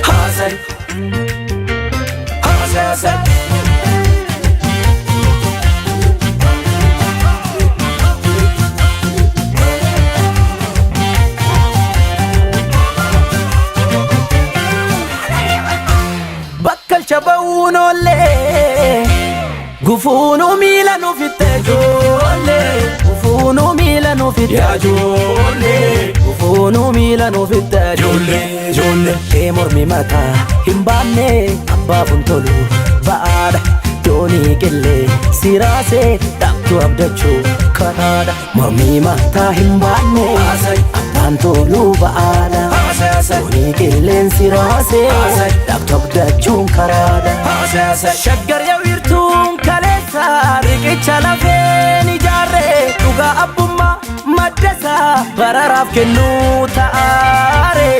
Haasai. Haasai haasai. Bakkalcha ba'uun oollee gufuunuu miila nuuf itti ijoollee gufuunuu miila nuuf itti Ijoollee. Gufuunuu miila nuuf itti Ijoollee ijoollee. Ee mormi mataa hin baanne abbaaf hin tolu ba'aadha. Doonii qillee siraasee dhaabtuu abdachuu karaadha. Mormi mataa hin baanne abbaan toluu ba'aadha. Doonii qilleen siraasee dhaabtuu abdachuun karaadha. Shaggar yaa wiirtuun kaleessa riqicha lafeen ijaarre dhugaa abbummaa maddasaa bararaaf kennuu ta'aare.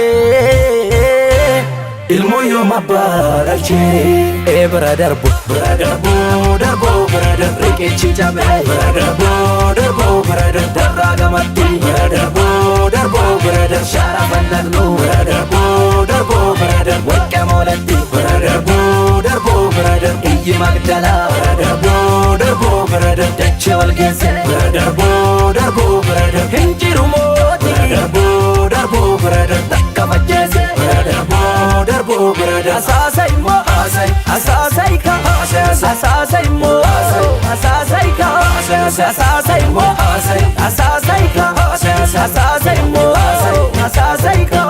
Ilmoo yoom abbaa dhalchee ee bira darbu Bira darboo darboo bira darbu. Riqichi cabee Bira darboo darboo bira darbu. Darraa gamatti Bira darboo darboo bira darbu. Shaara fannaqnu Bira darboo darboo bira darbu. Warqee moolatti Bira darboo darboo bira darbu. Iyyi magdalaa Bira darboo darboo bira darbu. Dachee wal geesse Bira darboo darboo bira darbu. Hin jiru Bira mootii darboo darboo bira darbu. Takka fajjeese Bira darboo darboo bira darbu. Asaasa immoo asaasa ika asaasa immoo asaasa ika asaasa immoo asaasa ika asaasa immoo asaasa ika.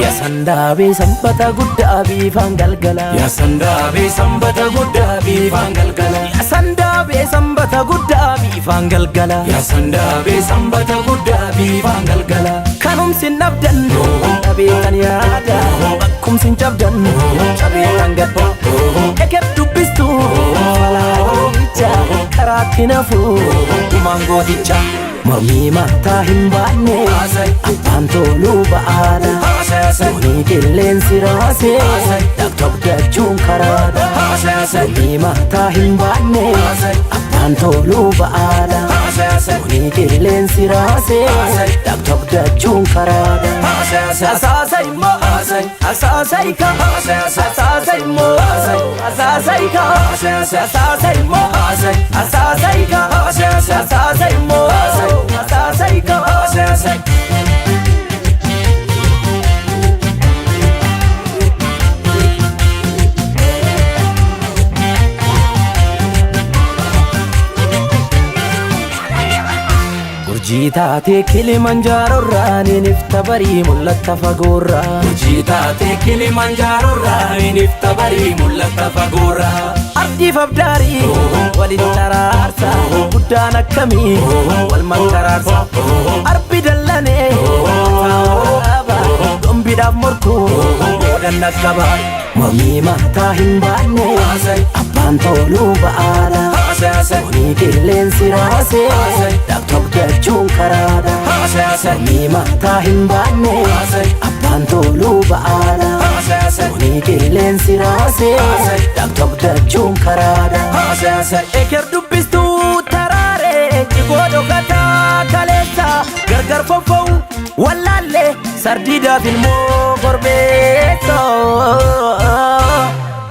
Yasandaabee sanbata guddaa biifaan galgala. Yasandaabee sanbata guddaa biifaan galgala. Yasandaabee sanbata guddaa biifaan galgala. Yasandaabee sanbata guddaa biifaan galgala. Kanumsi nabdan dhabeetan yaada bakkumsi cabdan cabeetan gadda eker dubbistu falaacha karaatti nafu gumaan gooticha. Mormii mataa hin baanne abbaan toluu ba'aadha. Doonii qilleensi raasee dhaabtuu abdachuun karaadha. Mormii mataa hin baanne abbaan toluu ba'aadha. Doonii qilleensi raasee dhaabtuu abdachuun karaadha. Asaasa immoo asaasa ika asaasa immoo asaasa ika asaasa immoo asaasa ika asaasa immoo asaasa ika. Urjii taatee Kilimanjaaroorraa ni barii mul'atta fagoorraa. Urjii taatee Kilimanjaaroorraa ni barii mul'atta fagoorraa. Ardiif abdaarii walitti araarsa guddaan akkamii wal mankaraarsa. Arbi dallanee taa'aa gombiidhaaf morkuu boodan dhaqqaba. Mormii mataa hin baanne abbaan toluu ba'aadha. Doonii qilleensi raasee dhaabtuu abdachuun karaadha. Mormii mataa hin baanne abbaan toluu ba'aadha. Doonii qilleensi raasee dhaabtuu abdachuun karaadha. Eker dubbistuu taraaree cigoo dhokataa kaleessa gargar foffa'u wallaallee sardiidaaf ilmoo korbeessa.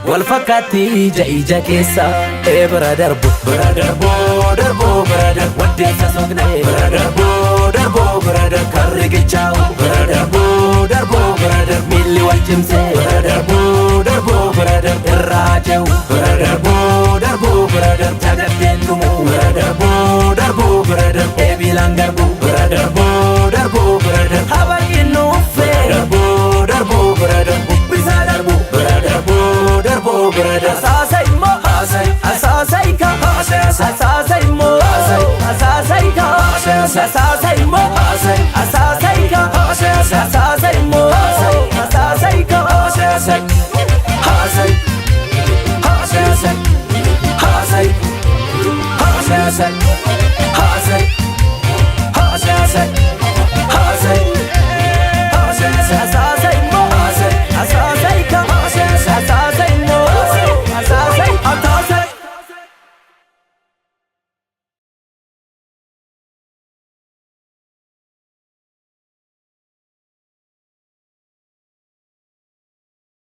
Wal fakkaatti ija ija keessa ee bira darbu Bira darboo darboo bira darbu. Waddeessa soqnee Bira darboo darboo bira darbu. Karri gichaa'u Bira darboo darboo bira darbu. Miilli wal cimsee Bira darboo darboo bira darbu. Irraa ce'u Bira darboo darboo bira darbu. Jagatteen dhumu Bira darboo darboo bira darbu. Eebilaan garbu Bira darboo darboo bira darbu. Habarqiin nuuffee Darboo darboo bira darbu. Bisaa darbu Bira darboo darboo bira darbu. Asaasa immoo asaasa ika asaasa immoo asaasa ika asaasa immoo asaasa ika asaasa immoo asaasa ika. Haasai. Haasai. Haasai. Haasai. Haasai. Haasai. Haasai.